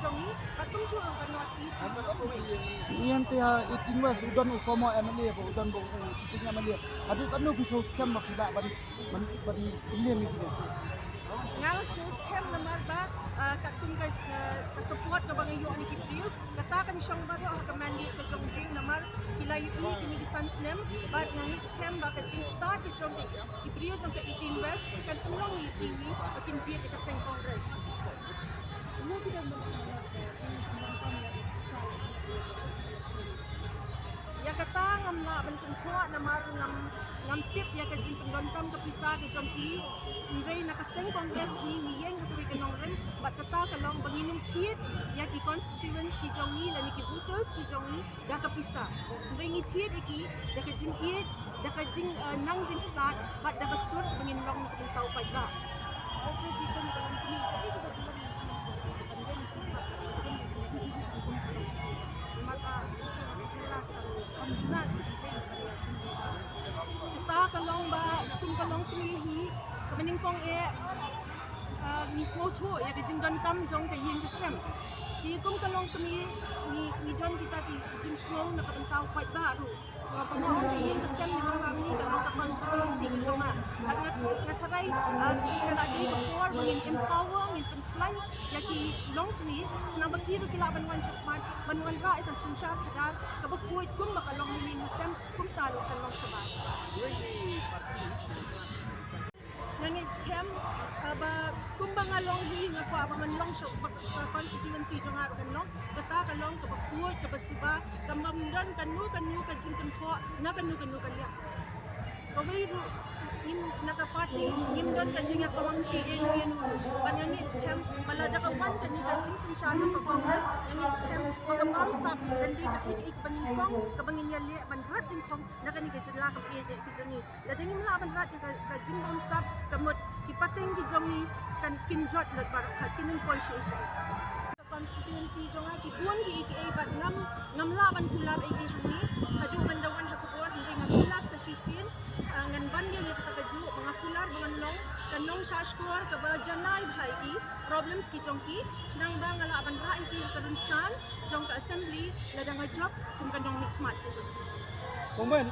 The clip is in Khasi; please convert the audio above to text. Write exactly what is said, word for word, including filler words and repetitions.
jong ngi, bad kumjuh ka North East. Ngi ïa te ha eighteen West u don u former M L A, ba u don ba u sitting M L A. Haduh katno phi sngewskhem ba phi lah ban, ban, ban pynlong ïa kine. Nga sngewskhem namar ba, ah, katkum ka, ah, ka support kaba nga ïoh na ki briew, kata kan shong baroh ha ka mandate ka jong u briew namar ki la ïohi kine ki san snem, bad nga ngeit skhem ba ka jingstad ka jong ki briew jong ka eighteen West kan pynlong ïa ki ba kin jied ïa ka seng Congress. Ïa kata ngam lah ban kynthoh namar ngam, ngam tip ïa ka jingpyndonkam ka pisa ka jong ki. Hynrei na ka seng Congress hi ngi ïeng ha kawei ka nongrim, bad kata ka long ba ngin ym thied ïa ki constituents ki jong ngi lane ki voters ki jong ngi da ka pisa. Hynrei ngi thied ïa ki da ka jingïeit, da ka jing, eh, nang jingstad, bad da ka sur ba ngin long na ka bynta u paidbah. Kata ka long ba kum ka longkmie hi, kaba nyngkong eh, ah, ngi sngewthuh ïa ka jingdonkam jong ka ïing ka sem. Te kum ka longkmie ngi, ngi don kita ki jingsngew na ka bynta u paidbah ruh. Ba ka ïing ka sem jong ka family ka long ka constituency ka jong nga. Bad nga, nga tharai, ah, ka la dei ka por ba ngin empower, ngin pynplan ïa ki longkmie, khnang ba ki ruh ki lah ban wan shakhmat, ban wanrah ïa ka synshar khadar kaba khuid kumba ka long ha ïing ha sem, kumta ruh kan long shabar. Nga ngeit skhem, ah, ba kumba nga long hi nga kwah ba man long sha, ba, ba constituency jong nga ruh kan long kata ka long kaba khuid, kaba suba, kaba ym don kano kano ka jingkynthoh na kano kano ka liang. Kawei ruh ngim, na ka party ngim don ka jingïakawang ïa uno uno. Bad nga ngeit skhem ba lada ka wan kane ka jingsynshar jong ka Congress, nga ngeit skhem ba ka bamsap kan dei kaei kaei kaba nyngkong kaba ngin ïaleh ban rat dyngkhong na kane ka jylla kaba ïeit ka jong ngi. Lada ngim lah ban rat ïa ka, ka jingbamsap, ka mut ki pateng ki jong ngi kan, kin jot lut baroh, kin ym poi shaei shaei. Ka constituency jong nga ki bun kiei kiei bad ngam, ngam lah ban kular ei ei hangne. Haduh ngan da wan ha ka bor hynrei nga kular sa shisien, ah, ngan ban ïa kata kajuh ba nga kular ba ngan long ka nongshah shkor kaba janai bha ïa ki problems ki jong ki, khnang ba nga lah ban rah ïa ki ha ka rynsan jong ka assembly lada nga jop kum ka nongmihkhmat ka jong ki. Kong Ben,